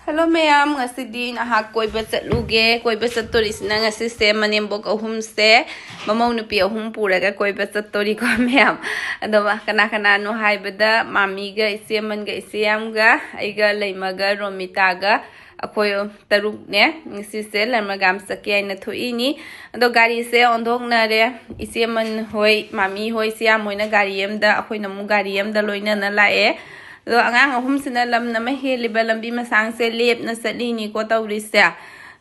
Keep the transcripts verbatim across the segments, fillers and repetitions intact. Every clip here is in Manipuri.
ꯍꯜꯂꯣ ꯃꯌꯥꯝ, ꯉꯁꯤꯗꯤ ꯅꯍꯥꯛ ꯀꯣꯏꯕ ꯆꯠꯂꯨꯒꯦ꯫ ꯀꯣꯏꯕ ꯆꯠꯇꯣꯔꯤꯁꯤꯅ ꯉꯁꯤꯁꯦ ꯃꯅꯦꯝꯕꯣꯛ ꯑꯍꯨꯝꯁꯦ, ꯃꯃꯧ ꯅꯨꯄꯤ ꯑꯍꯨꯝ ꯄꯨꯔꯒ ꯀꯣꯏꯕ ꯆꯠꯇꯣꯔꯤꯀꯣ ꯃꯌꯥꯝ꯫ ꯑꯗꯣ ꯀꯅꯥ ꯀꯅꯥꯅꯣ ꯍꯥꯏꯕꯗ, ꯃꯥꯃꯤꯒ, ꯏꯆꯦ ꯑꯃꯟꯒ, ꯏꯆꯦ ꯌꯥꯝꯒ, ꯑꯩꯒ, ꯂꯩꯃꯒ, ꯔꯣꯃꯤꯇꯥꯒ, ꯑꯩꯈꯣꯏ ꯇꯔꯨꯛꯅꯦ ꯉꯁꯤꯁꯦ ꯂꯩꯃꯔꯥꯝ ꯆꯠꯀꯦ ꯍꯥꯏꯅ ꯊꯣꯛꯏꯅꯤ꯫ ꯑꯗꯣ ꯒꯥꯔꯤꯁꯦ ꯑꯣꯟꯊꯣꯛꯅꯔꯦ꯫ ꯏꯆꯦ ꯑꯃꯟ ꯍꯣꯏ, ꯃꯥꯃꯤ ꯍꯣꯏ, ꯏꯆꯦ ꯌꯥꯝ ꯍꯣꯏꯅ ꯒꯥꯔꯤ ꯑꯃꯗ, ꯑꯩꯈꯣꯏꯅ ꯑꯃꯨꯛ ꯒꯥꯔꯤ ꯑꯃꯗ ꯂꯣꯏꯅꯅ ꯂꯥꯛꯑꯦ꯫ ꯑꯗꯣ ꯑꯉꯥꯡ ꯑꯍꯨꯝꯁꯤꯅ ꯂꯝ ꯑꯃ ꯍꯦꯜꯂꯤꯕ, ꯂꯝꯕꯤ ꯃꯁꯥꯡꯁꯦ ꯂꯦꯞꯅ ꯆꯠꯂꯤꯅꯤꯀꯣ ꯇꯧꯔꯤꯁꯦ꯫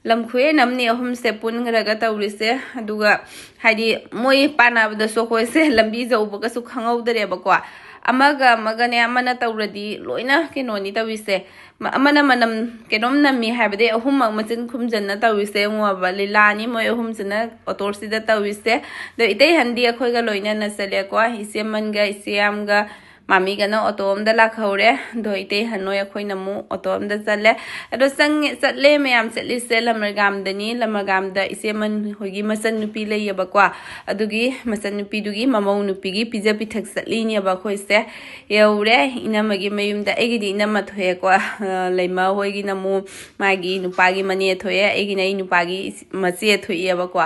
ꯂꯝ ꯈꯨꯍꯦꯟ ꯑꯃꯅꯤ ꯑꯍꯨꯝꯁꯦ ꯄꯨꯟꯈ꯭ꯔꯒ ꯇꯧꯔꯤꯁꯦ꯫ ꯑꯗꯨꯒ ꯍꯥꯏꯗꯤ ꯃꯣꯏ ꯄꯥꯟꯅꯕꯗꯁꯨ ꯑꯩꯈꯣꯏꯁꯦ ꯂꯝꯕꯤ ꯌꯧꯕꯒꯁꯨ ꯈꯪꯍꯧꯗꯔꯦꯕꯀꯣ꯫ ꯑꯃꯒ ꯑꯃꯒꯅꯦ, ꯑꯃꯅ ꯇꯧꯔꯗꯤ ꯂꯣꯏꯅ ꯀꯩꯅꯣꯅꯤ ꯇꯧꯔꯤꯁꯦ꯫ ꯃ-, ꯑꯃꯅ ꯃꯅꯝ ꯀꯩꯅꯣꯝ ꯅꯝꯃꯤ ꯍꯥꯏꯕꯗꯤ ꯑꯍꯨꯝꯃꯛ ꯃꯆꯤꯟ ꯈꯨꯝꯖꯟꯅ ꯇꯧꯔꯤꯁꯦ ꯌꯦꯡꯉꯣꯕ꯫ ꯂꯤꯂꯥꯅꯤ ꯃꯣꯏ ꯑꯍꯨꯝꯁꯤꯅ ꯑꯣꯇꯣꯁꯤꯗ ꯇꯧꯔꯤꯁꯦ꯫ ꯑꯗꯣ ꯏꯇꯩ ꯍꯟꯗꯤ ꯑꯩꯈꯣꯏꯒ ꯂꯣꯏꯅꯅ ꯆꯠꯂꯦꯀꯣ꯫ ꯏꯆꯦ ꯑꯃꯟꯒ, ꯏꯆꯦ ꯌꯥꯝꯒ, ꯃꯥꯃꯤꯒꯅ ꯑꯣꯇꯣ ꯑꯝꯗ ꯂꯥꯛꯍꯧꯔꯦ꯫ ꯑꯗꯣ ꯏꯇꯩ ꯍꯟ ꯍꯣꯏ ꯑꯩꯈꯣꯏꯅ ꯑꯃꯨꯛ ꯑꯣꯇꯣ ꯑꯝꯗ ꯆꯠꯂꯦ꯫ ꯑꯗꯣ ꯆꯪꯉꯦ, ꯆꯠꯂꯦ ꯃꯌꯥꯝ, ꯆꯠꯂꯤꯁꯦ ꯂꯩꯃꯔꯥꯝꯗꯅꯤ꯫ ꯂꯩꯃꯔꯥꯝꯗ ꯏꯆꯦ ꯑꯃꯟ ꯍꯣꯏꯒꯤ ꯃꯆꯟꯅꯨꯄꯤ ꯂꯩꯌꯦꯕꯀꯣ꯫ ꯑꯗꯨꯒꯤ ꯃꯆꯟꯅꯨꯄꯤꯗꯨꯒꯤ ꯃꯃꯧ ꯅꯨꯄꯤꯒꯤ ꯄꯤꯖ ꯄꯤꯊꯛ ꯆꯠꯂꯤꯅꯦꯕ ꯑꯩꯈꯣꯏꯁꯦ꯫ ꯌꯧꯔꯦ ꯏꯅꯝꯃꯒꯤ ꯃꯌꯨꯝꯗ꯫ ꯑꯩꯒꯤꯗꯤ ꯏꯅꯝꯃ ꯊꯣꯛꯑꯦꯀꯣ꯫ ꯑ, ꯂꯩꯃ ꯍꯣꯏꯒꯤꯅ ꯑꯃꯨꯛ ꯃꯥꯒꯤ ꯅꯨꯄꯥꯒꯤ ꯃꯅꯦ ꯊꯣꯛꯑꯦ, ꯑꯩꯒꯤꯅ ꯑꯩ ꯅꯨꯄꯥꯒꯤ ꯏꯆ-, ꯃꯆꯦ ꯊꯣꯛꯑꯦꯕꯀꯣ꯫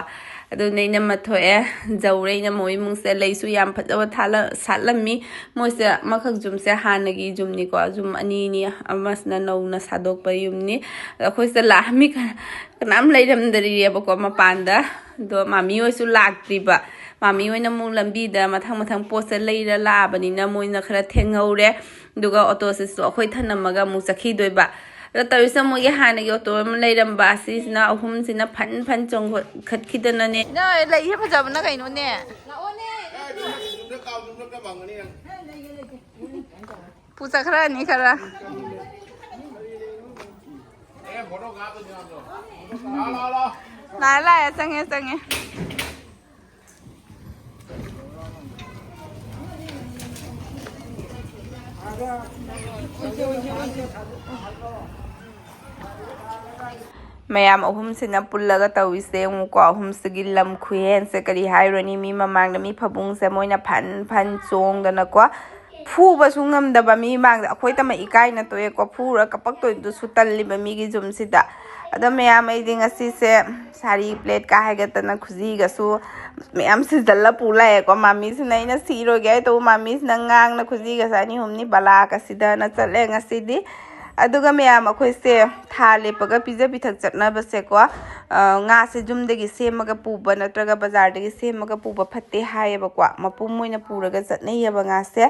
ꯑꯗꯨꯅ ꯏꯅꯝꯃ ꯊꯣꯛꯑꯦ, ꯌꯧꯔꯦ ꯏꯅꯝꯃ ꯍꯣꯏ ꯏꯃꯨꯡꯁꯦ꯫ ꯂꯩꯁꯨ ꯌꯥꯝ ꯐꯖꯕ ꯊꯥꯜꯂ-, ꯁꯥꯠꯂꯝꯃꯤ꯫ ꯃꯣꯏꯁꯦ ꯑꯃꯈꯛ ꯌꯨꯝꯁꯦ ꯍꯥꯟꯅꯒꯤ ꯌꯨꯝꯅꯤꯀꯣ, ꯌꯨꯝ ꯑꯅꯤꯅꯤ, ꯑꯃꯁꯤꯅ ꯅꯧꯅ ꯁꯥꯗꯣꯛꯄ ꯌꯨꯝꯅꯤ꯫ ꯑꯗꯣ ꯑꯩꯈꯣꯏꯁꯦ ꯂꯥꯛꯑꯝꯃꯤ, ꯀ-, ꯀꯅꯥꯝ ꯂꯩꯔꯝꯗ꯭ꯔꯤꯑꯕꯀꯣ ꯃꯄꯥꯟꯗ꯫ ꯑꯗꯣ ꯃꯥꯃꯤ ꯍꯣꯏꯁꯨ ꯂꯥꯛꯇ꯭ꯔꯤꯕ꯫ ꯃꯥꯃꯤ ꯍꯣꯏꯅ ꯑꯃꯨꯛ ꯂꯝꯕꯤꯗ ꯃꯊꯪ ꯃꯊꯪ ꯄꯣꯠꯁꯦ ꯂꯩꯔ ꯂꯥꯛꯑꯕꯅꯤꯅ ꯃꯣꯏꯅ ꯈꯔ ꯊꯦꯡꯍꯧꯔꯦ꯫ ꯑꯗꯨꯒ ꯑꯣꯇꯣꯁꯤꯁꯨ ꯑꯩꯈꯣꯏ ꯊꯅꯝꯃꯒ ꯑꯃꯨꯛ ꯆꯠꯈꯤꯗꯣꯏꯕ꯫ ꯑꯗꯣ ꯇꯧꯔꯤꯁꯦ, ꯃꯣꯏꯒꯤ ꯍꯥꯟꯅꯒꯤ ꯑꯣꯇꯣ ꯑꯃ ꯂꯩꯔꯝꯕ, ꯑꯁꯤꯁꯤꯅ ꯑꯍꯨꯝꯁꯤꯅ ꯐꯟ ꯐꯟ ꯆꯣꯡꯈꯠꯈꯤꯗꯅꯅꯦ꯫ ꯅꯣꯏ ꯂꯩꯁꯦ ꯐꯖꯕꯅ ꯀꯩꯅꯣꯅꯦ꯫ ꯄꯨ ꯆꯠꯈ꯭ꯔꯅꯤ ꯈꯔ꯫ ꯂꯥꯛꯑꯦ, ꯂꯥꯛꯑꯦ, ꯆꯪꯉꯦ, ꯆꯪꯉꯦ꯫ ꯃꯌꯥꯝ ꯑꯍꯨꯝꯁꯤꯅ ꯄꯨꯜꯂꯒ ꯇꯧꯔꯤꯁꯦ ꯌꯦꯡꯉꯨꯀꯣ꯫ ꯑꯍꯨꯝꯁꯤꯒꯤ ꯂꯝ ꯈꯨꯍꯦꯟꯁꯦ ꯀꯔꯤ ꯍꯥꯏꯔꯨꯔꯅꯤ? ꯃꯤ ꯃꯃꯥꯡꯗ ꯃꯤ ꯐꯕꯨꯡꯁꯦ ꯃꯣꯏꯅ ꯐꯟ ꯐꯟ ꯆꯣꯡꯗꯅꯀꯣ꯫ ꯐꯨꯕꯁꯨ ꯉꯝꯗꯕ ꯃꯤ ꯃꯥꯡꯗ ꯑꯩꯈꯣꯏ ꯇꯃ ꯏꯀꯥꯏꯅ ꯇꯣꯛꯑꯦꯀꯣ, ꯐꯨꯔ ꯀꯞꯄꯛꯇꯣꯏꯗꯨꯁꯨ ꯇꯜꯂꯤꯕ ꯃꯤꯒꯤ ꯌꯨꯝꯁꯤꯗ꯫ ꯑꯗꯣ ꯃꯌꯥꯝ, ꯑꯩꯗꯤ ꯉꯁꯤꯁꯦ ꯁꯥꯔꯤ ꯄ꯭ꯂꯦꯠꯀ ꯍꯥꯏꯒꯠꯇꯅ ꯈꯨꯖꯤꯒꯁꯨ ꯃꯌꯥꯝ ꯁꯤꯖꯜꯂ ꯄꯨ ꯂꯥꯛꯑꯦꯀꯣ꯫ ꯃꯥꯃꯤꯁꯤꯅ ꯑꯩꯅ ꯁꯤꯔꯣꯏꯒꯦ ꯍꯥꯏ ꯇꯧꯕ, ꯃꯥꯃꯤꯁꯤꯅ ꯉꯥꯡꯅ ꯈꯨꯖꯤꯒꯁꯦ ꯑꯅꯤ ꯑꯍꯨꯝꯅꯤ ꯕꯂꯥ ꯀꯁꯤꯗꯅ ꯆꯠꯂꯦ ꯉꯁꯤꯗꯤ꯫ ꯑꯗꯨꯒ ꯃꯌꯥꯝ, ꯑꯩꯈꯣꯏꯁꯦ ꯊꯥ ꯂꯦꯞꯄꯒ ꯄꯤꯖ ꯄꯤꯊꯛ ꯆꯠꯅꯕꯁꯦꯀꯣ, ꯑ, ꯉꯥꯁꯦ ꯌꯨꯝꯗꯒꯤ ꯁꯦꯝꯃꯒ ꯄꯨꯕ ꯅꯠꯇ꯭ꯔꯒ ꯕꯖꯥꯔꯗꯒꯤ ꯁꯦꯝꯃꯒ ꯄꯨꯕ ꯐꯠꯇꯦ ꯍꯥꯏꯌꯦꯕꯀꯣ꯫ ꯃꯄꯨꯝ ꯑꯣꯏꯅ ꯄꯨꯔꯒ ꯆꯠꯅꯩꯌꯦꯕ ꯉꯥꯁꯦ꯫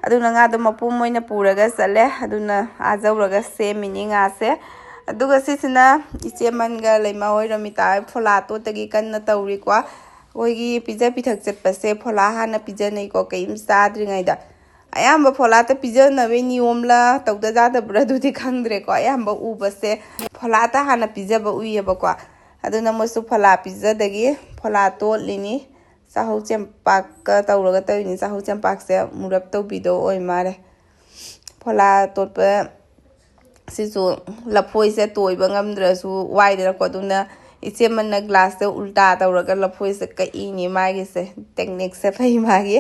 ꯑꯗꯨꯅ ꯉꯥꯗꯣ ꯃꯄꯨꯝ ꯑꯣꯏꯅ ꯄꯨꯔꯒ ꯆꯠꯂꯦ꯫ ꯑꯗꯨꯅ ꯑꯥ ꯌꯧꯔꯒ ꯁꯦꯝꯃꯤꯅꯤ ꯉꯥꯁꯦ꯫ ꯑꯗꯨꯒ ꯁꯤꯁꯤꯅ ꯏꯆꯦꯃꯟꯒ ꯂꯩꯃ ꯍꯣꯏ, ꯔꯣꯃꯤꯇꯥ ꯍꯣꯏ ꯐꯣꯂꯥ ꯇꯣꯠꯇꯒꯤ ꯀꯟꯅ ꯇꯧꯔꯤꯀꯣ꯫ ꯑꯩꯈꯣꯏꯒꯤ ꯄꯤꯖ ꯄꯤꯊꯛ ꯆꯠꯄꯁꯦ ꯐꯣꯂꯥ ꯍꯥꯟꯅ ꯄꯤꯖꯅꯩꯀꯣ, ꯀꯩꯝ ꯆꯥꯗ꯭ꯔꯤꯉꯩꯗ꯫ ꯑꯌꯥꯝꯕ ꯐꯣꯂꯥꯇ ꯄꯤꯖꯅꯕꯩ ꯅꯤꯌꯣꯝꯂ ꯇꯧꯗ ꯌꯥꯗꯕ꯭ꯔꯥ ꯑꯗꯨꯗꯤ ꯈꯪꯗ꯭ꯔꯦꯀꯣ꯫ ꯑꯌꯥꯝꯕ ꯎꯕꯁꯦ ꯐꯣꯂꯥꯇ ꯍꯥꯟꯅ ꯄꯤꯖꯕ ꯎꯏꯌꯦꯕꯀꯣ꯫ ꯑꯗꯨꯅ ꯃꯣꯏꯁꯨ ꯐꯣꯂꯥ ꯄꯤꯖꯗꯒꯤ ꯐꯣꯂꯥ ꯇꯣꯠꯂꯤꯅꯤ꯫ ꯆꯥꯍꯧ ꯆꯦꯡꯄꯥꯛꯀ ꯇꯧꯔꯒ ꯇꯧꯔꯤꯅꯤ꯫ ꯆꯥꯍꯧ ꯆꯦꯡꯄꯥꯛꯁꯦ ꯃꯨꯔꯞ ꯇꯧꯕꯤꯗꯣ ꯑꯣꯏ ꯃꯥꯜꯂꯦ꯫ ꯐꯣꯂꯥ ꯇꯣꯠꯄ ꯁꯤꯁꯨ ꯂꯐꯣꯏꯁꯦ ꯇꯣꯏꯕ ꯉꯝꯗ꯭ꯔꯁꯨ ꯋꯥꯏꯗꯅꯀꯣ꯫ ꯑꯗꯨꯅ ꯏꯆꯦꯃꯟꯅ ꯒ꯭ꯂꯥꯁꯁꯦ ꯎꯜꯇꯥ ꯇꯧꯔꯒ ꯂꯐꯣꯏꯁꯦ ꯀꯛꯏꯅꯦ ꯃꯥꯒꯤꯁꯦ꯫ ꯇꯦꯛꯅꯤꯛꯁꯦ ꯐꯩ ꯃꯥꯒꯤ꯫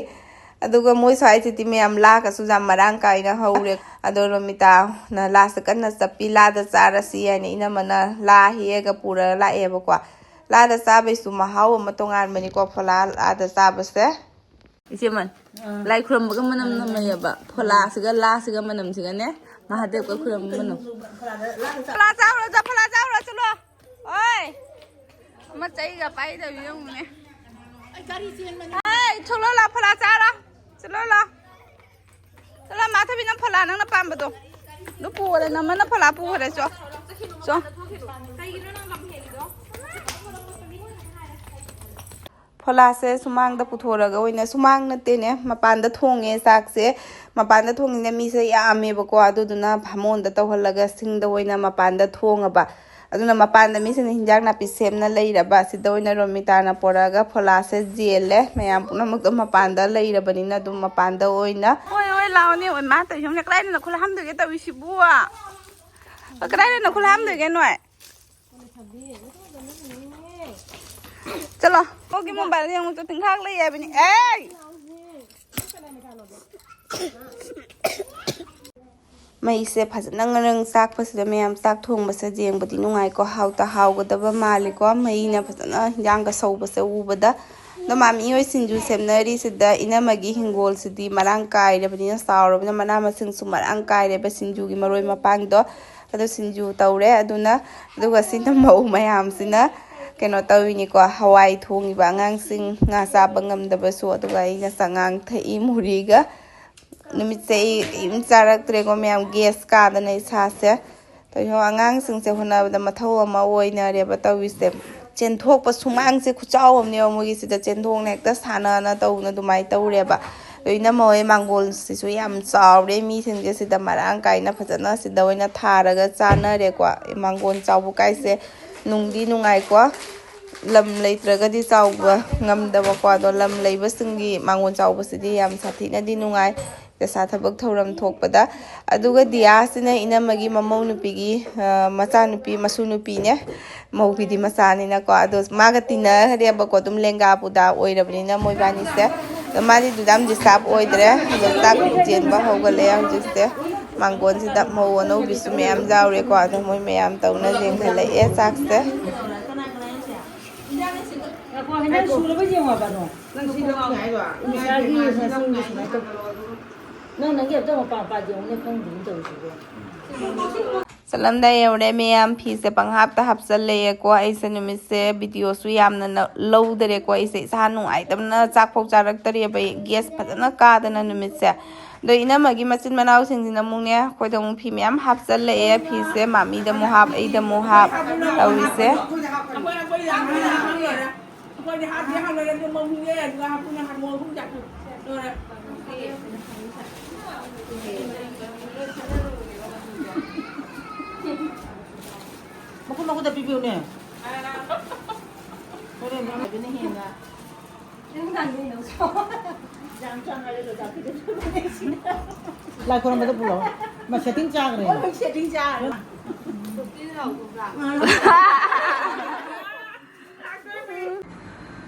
ꯑꯗꯨꯒ ꯃꯣꯏ ꯁ꯭ꯋꯥꯏꯁꯤꯗꯤ ꯃꯌꯥꯝ ꯂꯥꯒꯁꯨ ꯌꯥꯝ ꯃꯔꯥꯡ ꯀꯥꯏꯅ ꯍꯧꯔꯦ꯫ ꯑꯗꯣ ꯔꯣꯃꯤꯇꯥꯅ ꯂꯥꯁꯦ ꯀꯟꯅ ꯆꯞꯄꯤ, "ꯂꯥꯗ ꯆꯥꯔꯁꯤ" ꯍꯥꯏꯅ ꯏꯅꯝꯃꯅ ꯂꯥ ꯍꯦꯛꯑꯒ ꯄꯨꯔꯒ ꯂꯥꯛꯑꯦꯕꯀꯣ꯫ ꯂꯥꯗ ꯆꯥꯕꯩꯁꯨ ꯃꯍꯥꯎ ꯑꯃ ꯇꯣꯉꯥꯟꯕꯅꯤꯀꯣ, ꯐꯣꯂꯥ ꯂꯥꯗ ꯆꯥꯕꯁꯦ꯫ ꯏꯆꯦꯃꯟ, ꯂꯥꯏ ꯈꯨꯔꯨꯝꯕꯒ ꯃꯅꯝ ꯅꯝꯃꯦꯕ꯫ ꯐꯣꯂꯥꯁꯤꯒ ꯂꯥꯁꯤꯒ ꯃꯅꯝꯁꯤꯒꯅꯦ, ꯃꯍꯥꯗꯦꯕꯀ ꯈꯨꯔꯨꯝꯕ ꯃꯅꯝ꯫ ꯐꯣꯂꯥ ꯆꯥꯎꯔꯣ, ꯆꯥ-, ꯐꯣꯂꯥ ꯆꯥꯎꯔꯣ, ꯆꯠꯂꯣ꯫ ꯑꯣꯏ! ꯑꯃ ꯆꯩꯒ ꯄꯥꯏꯗꯕꯤ ꯌꯦꯡꯉꯨꯅꯦ꯫ ꯑꯩ ꯊꯣꯛꯂꯛꯑꯣ ꯂꯥꯎ, ꯐꯣꯂꯥ ꯆꯥꯔꯣ꯫ ꯆꯠꯂꯣ ꯂꯥꯎ꯫ ꯆꯠꯂꯣ, ꯃꯥꯊꯕꯤ, ꯅꯪ ꯐꯣꯂꯥ ꯅꯪꯅ ꯄꯥꯝꯕꯗꯣ꯫ ꯑꯗꯨ ꯄꯨꯈꯔꯦ, ꯅꯝꯃꯅ ꯐꯣꯂꯥ ꯄꯨꯈꯔꯦ, ꯆꯣ꯫ ꯆꯣ꯫ ꯐꯣꯂꯥꯁꯦ ꯁꯨꯃꯥꯡꯗ ꯄꯨꯊꯣꯔꯒ ꯑꯣꯏꯅ, ꯁꯨꯃꯥꯡ ꯅꯠꯇꯦꯅꯦ, ꯃꯄꯥꯟꯗ ꯊꯣꯡꯉꯦ ꯆꯥꯛꯁꯦ꯫ ꯃꯄꯥꯟꯗ ꯊꯣꯡꯉꯤꯅ ꯃꯤꯁꯦ ꯌꯥꯝꯃꯦꯕꯀꯣ, ꯑꯗꯨꯗꯨꯅ ꯚꯥꯃꯣꯟꯗ ꯇꯧꯍꯜꯂꯒ ꯁꯤꯡꯗ ꯑꯣꯏꯅ ꯃꯄꯥꯟꯗ ꯊꯣꯡꯉꯕ꯫ ꯑꯗꯨꯅ ꯃꯄꯥꯟꯗ ꯃꯤꯁꯤꯡꯅ ꯍꯤꯟꯖꯥꯡ ꯅꯥꯄꯤ ꯁꯦꯝꯅ ꯂꯩꯔꯕ꯫ ꯁꯤꯗ ꯑꯣꯏꯅ ꯔꯣꯃꯤꯇꯥꯅ ꯄꯣꯔꯛꯑꯒ ꯐꯣꯂꯥꯁꯦ ꯖꯦꯜꯂꯦ꯫ ꯃꯌꯥꯝ ꯄꯨꯝꯅꯃꯛꯇꯣ ꯃꯄꯥꯟꯗ ꯂꯩꯔꯕꯅꯤꯅ ꯑꯗꯨꯝ ꯃꯄꯥꯟꯗ ꯑꯣꯏꯅ꯫ ꯍꯣꯏ, ꯍꯣꯏ, ꯂꯥꯛꯑꯣꯅꯦ꯫ ꯑꯣꯏ, ꯃꯥ ꯇꯧꯔꯤꯁꯦ ꯌꯦꯡꯉꯨꯅꯦ꯫ ꯀꯗꯥꯏꯗꯅꯣ ꯈꯨꯠ ꯍꯥꯝꯗꯣꯏꯒꯦ ꯇꯧꯔꯤꯁꯤꯕꯨ? ꯑꯣ, ꯀꯗꯥꯏꯗꯅꯣ ꯈꯨꯠ ꯍꯥꯝꯗꯣꯏꯒꯦ ꯅꯣꯏ? ꯆꯠꯂꯣ꯫ ꯑꯣꯒꯤ ꯃꯣꯕꯥꯏꯜ ꯌꯦꯡꯉꯨ ꯆꯣ, ꯇꯤꯡꯈꯥꯛ ꯂꯩ ꯍꯥꯏꯕꯅꯤ꯫ ꯑꯦ! ꯃꯩꯁꯦ ꯐꯖꯅ ꯉꯔꯪ ꯆꯥꯛꯄꯁꯤꯗ ꯃꯌꯥꯝ ꯆꯥꯛ ꯊꯣꯡꯕꯁꯦ ꯌꯦꯡꯕꯗꯤ ꯅꯨꯡꯉꯥꯏꯀꯣ꯫ ꯍꯥꯎꯇ ꯍꯥꯎꯒꯗꯕ ꯃꯥꯜꯂꯤꯀꯣ꯫ ꯃꯩꯅ ꯐꯖꯅ ꯍꯤꯟꯖꯥꯡꯒ ꯁꯧꯕꯁꯦ ꯎꯕꯗ꯫ ꯑꯗꯣ ꯃꯥꯃꯤ ꯍꯣꯏ ꯁꯤꯡꯖꯨ ꯁꯦꯝꯅꯔꯤꯁꯤꯗ ꯏꯅꯝꯃꯒꯤ ꯍꯤꯡꯒꯣꯜꯁꯤꯗꯤ ꯃꯔꯥꯡ ꯀꯥꯏꯔꯕꯅꯤꯅ, ꯆꯥꯎꯔꯕꯅꯤꯅ, ꯃꯅꯥ ꯃꯁꯤꯡꯁꯨ ꯃꯔꯥꯡ ꯀꯥꯏꯔꯦꯕ꯫ ꯁꯤꯡꯖꯨꯒꯤ ꯃꯔꯣꯏ ꯃꯄꯥꯡꯗꯣ ꯑꯗꯣ ꯁꯤꯡꯖꯨ ꯇꯧꯔꯦ꯫ ꯑꯗꯨꯅ, ꯑꯗꯨꯒ ꯁꯤꯅ ꯃꯧ ꯃꯌꯥꯝꯁꯤꯅ ꯀꯩꯅꯣ ꯇꯧꯔꯤꯅꯤꯀꯣ, ꯍꯋꯥꯏ ꯊꯣꯡꯉꯤꯕ꯫ ꯑꯉꯥꯡꯁꯤꯡ ꯉꯥ ꯆꯥꯕ ꯉꯝꯗꯕꯁꯨ, ꯑꯗꯨꯒ ꯑꯩꯅ ꯆꯉꯥꯡ ꯊꯛꯏ ꯃꯨꯔꯤꯒ꯫ ꯅꯨꯃꯤꯠꯁꯦ ꯑꯩ ꯀꯔꯤꯝ ꯆꯥꯔꯛꯇ꯭ꯔꯦꯀꯣ ꯃꯌꯥꯝ, ꯒꯦꯁ ꯀꯥꯗꯅ ꯏꯁꯥꯁꯦ꯫ ꯇꯧꯔꯤꯁꯦ ꯑꯉꯥꯡꯁꯤꯡꯁꯦ ꯍꯣꯠꯅꯕꯗ ꯃꯊꯧ ꯑꯃ ꯑꯣꯏꯅꯔꯦꯕ ꯇꯧꯔꯤꯁꯦ꯫ ꯆꯦꯟꯊꯣꯛꯄ ꯁꯨꯃꯥꯡꯁꯦ ꯈꯨꯆꯥꯎ ꯑꯃꯅꯦꯕ, ꯃꯣꯏꯒꯤ ꯁꯤꯗ ꯆꯦꯟꯊꯣꯛꯅ ꯍꯦꯛꯇ ꯁꯥꯟꯅꯅ ꯇꯧꯅ ꯑꯗꯨꯃꯥꯏꯅ ꯇꯧꯔꯦꯕ꯫ ꯑꯗꯣ ꯏꯅꯝꯃ ꯍꯣꯏ ꯃꯥꯡꯒꯣꯜꯁꯤꯁꯨ ꯌꯥꯝ ꯆꯥꯎꯔꯦ, ꯃꯤꯁꯤꯡꯁꯦ ꯁꯤꯗ ꯃꯔꯥꯡ ꯀꯥꯏꯅ ꯐꯖꯅ ꯁꯤꯗ ꯑꯣꯏꯅ ꯊꯥꯔꯒ ꯆꯥꯅꯔꯦꯀꯣ꯫ ꯃꯥꯡꯒꯣꯜ ꯆꯥꯎꯕ ꯀꯥꯏꯁꯦ ꯅꯨꯡꯗꯤ ꯅꯨꯡꯉꯥꯏꯀꯣ꯫ ꯂꯝ ꯂꯩꯇ꯭ꯔꯒꯗꯤ ꯆꯥꯎꯕ ꯉꯝꯗꯕꯀꯣ꯫ ꯑꯗꯣ ꯂꯝ ꯂꯩꯕꯁꯤꯡꯒꯤ ꯃꯥꯡꯒꯣꯜ ꯆꯥꯎꯕꯁꯤꯗꯤ ꯌꯥꯝ ꯁꯥꯊꯤꯅꯗꯤ ꯅꯨꯡꯉꯥꯏ꯫ ꯄꯩꯁꯥ ꯊꯕꯛ ꯊꯧꯔꯝ ꯊꯣꯛꯄꯗ꯫ ꯑꯗꯨꯒ ꯗꯤꯌꯥꯁꯤꯅ ꯏꯅꯝꯃꯒꯤ ꯃꯃꯧ ꯅꯨꯄꯤꯒꯤ, ꯑ, ꯃꯆꯥꯅꯨꯄꯤ, ꯃꯁꯨ ꯅꯨꯄꯤꯅꯦ꯫ ꯃꯧꯒꯤꯗꯤ ꯃꯆꯥꯅꯤꯅꯀꯣ꯫ ꯑꯗꯣ ꯃꯥꯒ ꯇꯤꯟꯅꯔꯦꯕꯀꯣ, ꯑꯗꯨꯝ ꯂꯦꯡꯒꯥ ꯄꯨꯗꯥ ꯑꯣꯏꯔꯕꯅꯤꯅ ꯃꯣꯏꯕꯥꯅꯤꯁꯦ꯫ ꯑꯗꯣ ꯃꯥꯗꯤ ꯑꯗꯨꯗ ꯌꯥꯝ ꯗꯤꯁꯇꯥꯔꯕ ꯑꯣꯏꯗ꯭ꯔꯦ꯫ ꯑꯗꯣ ꯆꯥꯛ ꯆꯦꯟꯕ ꯍꯧꯒꯠꯂꯛꯑꯦ ꯍꯧꯖꯤꯛꯁꯦ꯫ ꯃꯥꯡꯒꯣꯟꯁꯤꯗ ꯃꯧ ꯑꯅꯧꯕꯤꯁꯨ ꯃꯌꯥꯝ ꯌꯥꯎꯔꯦꯀꯣ꯫ ꯑꯗꯣ ꯃꯣꯏ ꯃꯌꯥꯝ ꯇꯧꯅ ꯌꯦꯡꯈꯠꯂꯛꯑꯦ ꯆꯥꯛꯁꯦ꯫ ꯉꯥꯏꯈꯣ, ꯍꯟꯗꯛ ꯁꯨꯔꯕ ꯌꯦꯡꯉꯣꯕ ꯑꯗꯣ꯫ ꯅꯪ ꯁꯤ ꯂꯧꯅꯤ ꯍꯥꯏꯔꯣ? ꯉꯁꯥꯏꯒꯤ ꯉꯁꯥꯏꯒꯤ ꯁꯨꯃꯥꯏꯅ ꯇꯧ-, ꯅꯪ ꯅꯪꯒꯤ ꯑꯝꯇ ꯃꯄꯥ ꯃꯄꯥ ꯌꯦꯡꯉꯨꯅꯦ, ꯈꯪꯗꯦꯅꯦ ꯇꯧꯔꯤꯁꯤꯕꯣ꯫ ꯆꯠꯂꯝꯗꯥꯏ ꯌꯧꯔꯦ ꯃꯌꯥꯝ, ꯐꯤꯁꯦ ꯄꯪꯍꯥꯞꯇ ꯍꯥꯞꯆꯜꯂꯛꯑꯦꯀꯣ꯫ ꯑꯩꯁꯦ ꯅꯨꯃꯤꯠꯁꯦ ꯚꯤꯗꯤꯑꯣꯁꯨ ꯌꯥꯝꯅ ꯅ-, ꯂꯧꯗꯔꯦꯀꯣ꯫ ꯑꯩꯁꯦ ꯏꯁꯥ ꯅꯨꯡꯉꯥꯏꯇꯕꯅ ꯆꯥꯛꯐꯥꯎ ꯆꯥꯔꯛꯇꯔꯤꯕ, ꯑꯩ ꯒꯦꯁ ꯐꯖꯅ ꯀꯥꯗꯅ ꯅꯨꯃꯤꯠꯁꯦ꯫ ꯑꯗꯣ ꯏꯅꯝꯃꯒꯤ ꯃꯆꯤꯟ ꯃꯅꯥꯎꯁꯤꯡꯁꯤꯅ ꯑꯃꯨꯛꯅꯦ, ꯑꯩꯈꯣꯏꯗ ꯑꯃꯨꯛ ꯐꯤ ꯃꯌꯥꯝ ꯍꯥꯞꯆꯜꯂꯛꯑꯦ꯫ ꯐꯤꯁꯦ ꯃꯥꯃꯤꯗ ꯑꯃꯨꯛ ꯍꯥꯞ, ꯑꯩꯗ ꯑꯃꯨꯛ ꯍꯥꯞ ꯇꯧꯔꯤꯁꯦ꯫ ꯑꯩꯈꯣꯏꯗꯤ ꯍꯥꯞꯇꯦ, ꯍꯥꯞꯂꯣꯏꯔꯦ, ꯑꯗꯨ ꯃꯧꯅꯦ, ꯑꯗꯨꯒ ꯍꯥꯞꯄꯨꯅ ꯍꯥꯞꯄꯣ, ꯑꯍꯨꯝ ꯆꯥꯊꯣꯛ ꯂꯣꯏꯔꯦ꯫ ꯃꯈꯨꯠ ꯃꯈꯨꯠꯇ ꯄꯤꯕꯤꯌꯨꯅꯦ꯫ ꯍꯣꯔꯦꯟ ꯑꯗꯨꯅ ꯍꯦꯟꯅ ꯂꯥꯏ ꯈꯨꯔꯝꯕꯗ ꯄꯨꯔꯛꯑꯣ꯫ ꯃꯥ ꯁꯦꯠꯇꯤꯡ ꯆꯥꯈ꯭ꯔꯦ꯫ ꯍꯣꯏ, ꯍꯣꯏ, ꯁꯦꯠꯇꯤꯡ ꯆꯥꯈ꯭ꯔꯦ꯫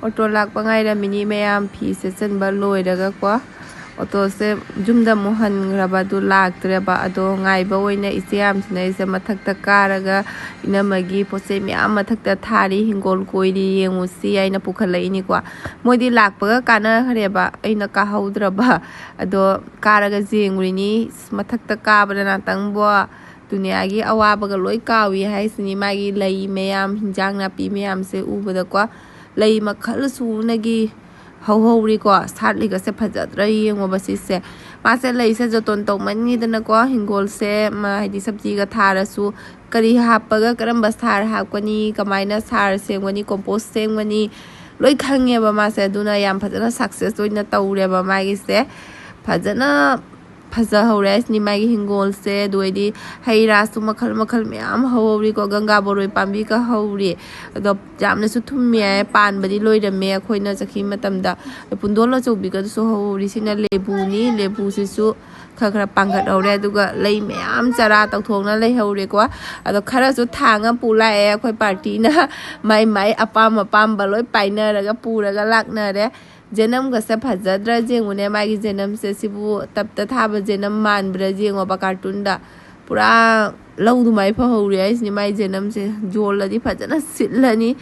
ꯑꯣꯇꯣ ꯂꯥꯛꯄ ꯉꯥꯏꯔꯝꯃꯤꯅꯤ ꯃꯌꯥꯝ, ꯐꯤ ꯁꯦꯠꯆꯟꯕ ꯂꯣꯏꯔꯒꯀꯣ꯫ ꯑꯣꯇꯣꯁꯦ ꯌꯨꯝꯗ ꯑꯃꯨꯛ ꯍꯟꯈ꯭ꯔꯕ, ꯑꯗꯨ ꯂꯥꯛꯇ꯭ꯔꯦꯕ꯫ ꯑꯗꯣ ꯉꯥꯏꯕ ꯑꯣꯏꯅ ꯏꯆꯦ ꯌꯥꯝꯁꯤꯅ ꯑꯩꯁꯦ ꯃꯊꯛꯇ ꯀꯥꯔꯒ ꯏꯅꯝꯃꯒꯤ ꯄꯣꯠ ꯆꯩ ꯃꯌꯥꯝ ꯃꯊꯛꯇ ꯊꯥꯔꯤ, ꯍꯤꯡꯒꯣꯜ ꯀꯣꯏꯔꯤ, ꯌꯦꯡꯉꯨꯁꯤ ꯍꯥꯏꯅ ꯄꯨꯈꯠꯂꯛꯏꯅꯤꯀꯣ꯫ ꯃꯣꯏꯗꯤ ꯂꯥꯛꯄꯒ ꯀꯥꯟꯅꯈ꯭ꯔꯦꯕ, ꯑꯩꯅ ꯀꯥꯍꯧꯗ꯭ꯔꯕ꯫ ꯑꯗꯣ ꯀꯥꯔꯒ ꯌꯦꯡꯉꯨꯔꯤꯅꯤ꯫ ꯃꯊꯛꯇ ꯀꯥꯕꯗ ꯉꯥꯛꯇꯪꯕꯣ ꯗꯨꯅꯤꯌꯥꯒꯤ ꯑꯋꯥꯕꯒ ꯂꯣꯏ ꯀꯥꯎꯏ ꯍꯥꯏꯁꯤꯅꯤ꯫ ꯃꯥꯒꯤ ꯂꯩ ꯃꯌꯥꯝ, ꯍꯤꯟꯖꯥꯡ ꯅꯥꯄꯤ ꯃꯌꯥꯝꯁꯦ ꯎꯕꯗꯀꯣ, ꯂꯩ ꯃꯈꯜ ꯁꯨꯅꯒꯤ ꯍꯧꯍꯧꯔꯤꯀꯣ꯫ ꯁꯥꯠꯂꯤꯒꯁꯦ ꯐꯖꯗ꯭ꯔꯥ ꯌꯦꯡꯉꯣꯕ ꯁꯤꯁꯦ꯫ ꯃꯥꯁꯦ ꯂꯩꯁꯦ ꯖꯣꯇꯣꯟ ꯇꯧꯃꯟꯈꯤꯗꯅꯀꯣ, ꯍꯤꯡꯒꯣꯜꯁꯦ ꯃꯥ ꯍꯥꯏꯗꯤ ꯁꯞꯖꯤꯒ ꯊꯥꯔꯁꯨ ꯀꯔꯤ ꯍꯥꯞꯄꯒ ꯀꯔꯝꯕ ꯁꯥꯔ ꯍꯥꯞꯀꯅꯤ, ꯀꯃꯥꯏꯅ ꯁꯥꯔ ꯁꯦꯝꯒꯅꯤ, ꯀꯣꯝꯄꯣꯁ ꯁꯦꯝꯒꯅꯤ, ꯂꯣꯏ ꯈꯪꯉꯦꯕ ꯃꯥꯁꯦ꯫ ꯑꯗꯨꯅ ꯌꯥꯝ ꯐꯖꯅ ꯁꯛꯁꯦꯁ ꯑꯣꯏꯅ ꯇꯧꯔꯦꯕ ꯃꯥꯒꯤꯁꯦ꯫ ꯐꯖꯅ ꯐꯖꯍꯧꯔꯦ ꯍꯥꯏꯁꯤꯅꯤ ꯃꯥꯒꯤ ꯍꯤꯡꯒꯣꯜꯁꯦ꯫ ꯑꯗꯨ ꯑꯣꯏꯗꯤ ꯍꯩ ꯔꯥꯁꯨ ꯃꯈꯜ ꯃꯈꯜ ꯃꯌꯥꯝ ꯍꯧꯍꯧꯔꯤꯀꯣ꯫ ꯒꯪꯒꯥ ꯕꯣꯔꯣꯏ ꯄꯥꯝꯕꯤꯒ ꯍꯧꯔꯤ꯫ ꯑꯗꯣ ꯌꯥꯝꯅꯁꯨ ꯊꯨꯝꯃꯦ ꯍꯥꯏ, ꯄꯥꯟꯕꯗꯤ ꯂꯣꯏꯔꯝꯃꯦ ꯑꯩꯈꯣꯏꯅ ꯆꯠꯈꯤꯕ ꯃꯇꯝꯗ꯫ ꯄꯨꯡꯗꯣꯟ ꯑꯆꯧꯕꯤꯒꯗꯨꯁꯨ ꯍꯧꯍꯧꯔꯤ꯫ ꯁꯤꯅ ꯂꯦꯕꯨꯅꯤ꯫ ꯂꯦꯕꯨꯁꯤꯁꯨ ꯈꯔ ꯈꯔ ꯄꯥꯟꯒꯠꯍꯧꯔꯦ꯫ ꯑꯗꯨꯒ ꯂꯩ ꯃꯌꯥꯝ ꯆꯔꯥ ꯇꯧꯊꯣꯛꯅ ꯂꯩꯍꯧꯔꯦꯀꯣ꯫ ꯑꯗꯣ ꯈꯔꯁꯨ ꯊꯥꯡꯉ ꯄꯨ ꯂꯥꯛꯑꯦ ꯑꯩꯈꯣꯏ ꯄꯥꯔꯇꯤꯅ꯫ ꯃꯥꯏ ꯃꯥꯏ ꯑꯄꯥꯝ ꯑꯄꯥꯝꯕ ꯂꯣꯏ ꯄꯥꯏꯅꯔꯒ ꯄꯨꯔꯒ ꯂꯥꯛꯅꯔꯦ꯫ ꯖꯦꯅꯝꯒꯁꯦ ꯐꯖꯗ꯭ꯔꯥ ꯌꯦꯡꯉꯨꯅꯦ꯫ ꯃꯥꯒꯤ ꯖꯦꯅꯝꯁꯦ ꯁꯤꯕꯨ ꯇꯞꯇ ꯊꯥꯕ ꯖꯦꯅꯝ ꯃꯥꯟꯕ꯭ꯔꯥ ꯌꯦꯡꯉꯣꯕ꯫ ꯀꯥꯔꯇꯨꯟꯗ ꯄꯨꯔꯥ ꯂꯧ ꯑꯗꯨꯃꯥꯏ ꯐꯍꯧꯔꯦ ꯍꯥꯏꯁꯤꯅꯤ꯫ ꯃꯥꯏ ꯖꯦꯅꯝꯁꯦ ꯌꯣꯜꯂꯗꯤ ꯐꯖꯅ ꯁꯤꯠꯂꯅꯤ꯫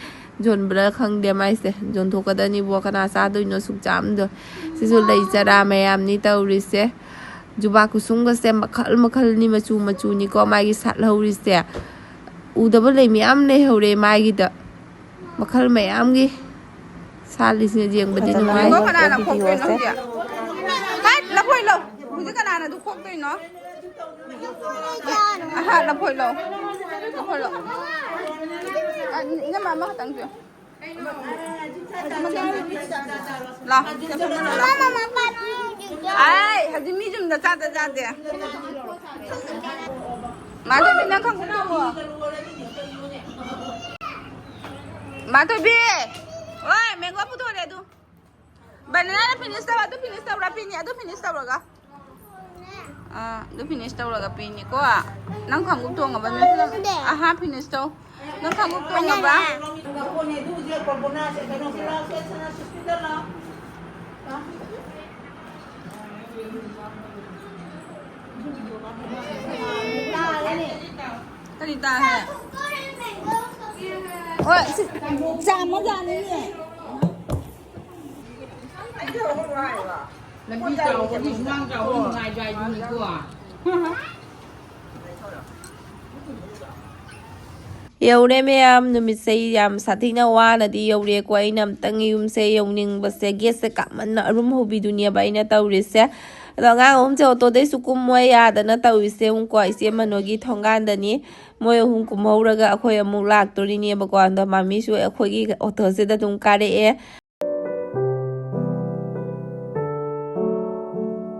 ꯌꯣꯟꯕ꯭ꯔꯥ ꯈꯪꯗꯦ ꯃꯥꯏꯁꯦ꯫ ꯌꯣꯟꯊꯣꯛꯀꯗꯅꯤꯕꯣ, ꯀꯅꯥ ꯆꯥꯗꯣꯏꯅꯣ ꯁꯨꯛ ꯆꯥꯝꯗꯣ꯫ ꯁꯤꯁꯨ ꯂꯩ ꯆꯔꯥ ꯃꯌꯥꯝꯅꯤ ꯇꯧꯔꯤꯁꯦ꯫ ꯖꯨꯕꯥ ꯀꯨꯁꯨꯝꯒꯁꯦ ꯃꯈꯜ ꯃꯈꯜꯅꯤ, ꯃꯆꯨ ꯃꯆꯨꯅꯤꯀꯣ ꯃꯥꯒꯤ ꯁꯥꯠꯍꯧꯔꯤꯁꯦ꯫ ꯎꯗꯕ ꯂꯩ ꯃꯌꯥꯝ ꯂꯩꯍꯧꯔꯦ ꯃꯥꯒꯤꯗ꯫ ꯃꯈꯜ ꯃꯌꯥꯝꯒꯤ ꯁꯥꯠꯂꯤꯁꯤꯅ ꯌꯦꯡꯕꯗꯤ ꯐꯖꯅ ꯅꯨꯡꯉꯥꯏ꯫ ꯃꯦꯡꯒꯣ ꯀꯅꯥꯅ ꯈꯣꯛꯇꯣꯏꯅꯣ ꯍꯧꯖꯤꯛ? ꯀꯥꯏ ꯂꯐꯣꯏ ꯂꯧ꯫ ꯍꯧꯖꯤꯛ ꯀꯅꯥꯅ ꯑꯗꯨ ꯈꯣꯛꯇꯣꯏꯅꯣ? ꯑꯍꯥ, ꯂꯐꯣꯏ ꯂꯧ꯫ ꯂꯐꯣꯏ ꯂꯧ꯫ ꯑ, ꯏꯅꯝꯃ ꯑꯃꯈꯛꯇꯪ ꯄꯤꯌꯨ꯫ ꯂꯥꯎ꯫ ꯑꯩ ꯍꯧꯖꯤꯛ ꯃꯤ ꯌꯨꯝꯗ ꯆꯥꯗ ꯆꯥꯗꯦ꯫ ꯃꯥ ꯅꯪ ꯈꯪꯕ ꯇꯧꯋꯣ꯫ ꯃꯥꯊꯣꯏꯕꯤ! ꯑꯣꯏ, ꯃꯦꯡꯒꯣ ꯄꯨꯊꯣꯔꯦ ꯑꯗꯨ꯫ ꯕꯅꯥꯅꯥꯅ ꯐꯤꯅꯤꯁ ꯇꯧ, ꯑꯗꯨ ꯐꯤꯅꯤꯁ ꯇꯧꯔ ꯄꯤꯅꯤ, ꯑꯗꯨ ꯐꯤꯅꯤꯁ ꯇꯧꯔꯒ꯫ ꯑꯥ, ꯑꯗꯨ ꯐꯤꯅꯤꯁ ꯇꯧꯔꯒ ꯄꯤꯅꯤꯀꯣ꯫ ꯅꯪ ꯈꯣꯡꯎꯞ ꯇꯣꯡꯉꯕ? ꯅꯪ ꯐꯤꯅꯤꯁ ꯇꯧ꯫ ꯅꯪ ꯈꯣꯡꯎꯞ ꯇꯣꯡꯉꯕ? ꯕꯅꯥꯅꯥ꯫ ꯄꯣꯠꯅꯦ, ꯑꯗꯨ ꯍꯧꯖꯤꯛ ꯄꯣꯠ ꯕꯣꯅꯥꯁꯦ ꯀꯩꯅꯣꯁꯤ ꯂꯥꯎ, ꯁꯦ, ꯁꯅꯥ ꯁꯨꯁꯃꯤꯗ ꯂꯥꯎ꯫ ꯀꯔꯤ ꯇꯥꯈ꯭ꯔꯦ? ꯍꯣꯏ, ꯁꯤ ꯆꯥꯝꯃ ꯆꯥꯅꯤꯌꯦ꯫ ꯂꯝꯕꯤ ꯆꯥꯎꯕꯒꯤ ꯁꯨꯃꯥꯡ ꯆꯥꯎꯕ ꯅꯨꯡꯉꯥꯏꯕ ꯍꯥꯏꯗꯨꯅꯤꯀꯣ꯫ ꯌꯧꯔꯦ ꯃꯌꯥꯝ, ꯅꯨꯃꯤꯠꯁꯦ ꯌꯥꯝ ꯁꯥꯊꯤꯅ ꯋꯥꯅꯗꯤ ꯌꯧꯔꯦꯀꯣ꯫ ꯑꯩꯅ ꯑꯝꯇꯪ ꯌꯨꯝꯁꯦ ꯌꯧꯅꯤꯡꯕꯁꯦ, ꯒꯦꯠꯁꯦ ꯀꯥꯞꯃꯟꯅ ꯑꯔꯨꯝ ꯍꯧꯕꯤꯗꯨꯅꯦꯕ ꯑꯩꯅ ꯇꯧꯔꯤꯁꯦ꯫ ꯑꯗꯣ ꯑꯉꯥꯡ ꯑꯍꯨꯝꯁꯦ ꯑꯣꯇꯣꯗꯩꯁꯨ ꯀꯨꯝꯃꯣꯏ ꯌꯥꯗꯅ ꯇꯧꯔꯤꯁꯦ꯫ ꯑꯃꯨꯛꯀꯣ ꯏꯆꯦ ꯃꯅꯣꯒꯤ ꯊꯣꯡꯒꯥꯟꯗꯅꯤ꯫ ꯃꯣꯏ ꯑꯍꯨꯝ ꯀꯨꯝꯍꯧꯔꯒ ꯑꯩꯈꯣꯏ ꯑꯃꯨꯛ ꯂꯥꯛꯇꯣꯔꯤꯅꯦꯕꯀꯣ꯫ ꯑꯗꯣ ꯃꯥꯃꯤꯁꯨ ꯑꯩꯈꯣꯏꯒꯤ ꯑꯣꯇꯣꯁꯤꯗ ꯑꯗꯨꯝ ꯀꯥꯔꯛꯑꯦ꯫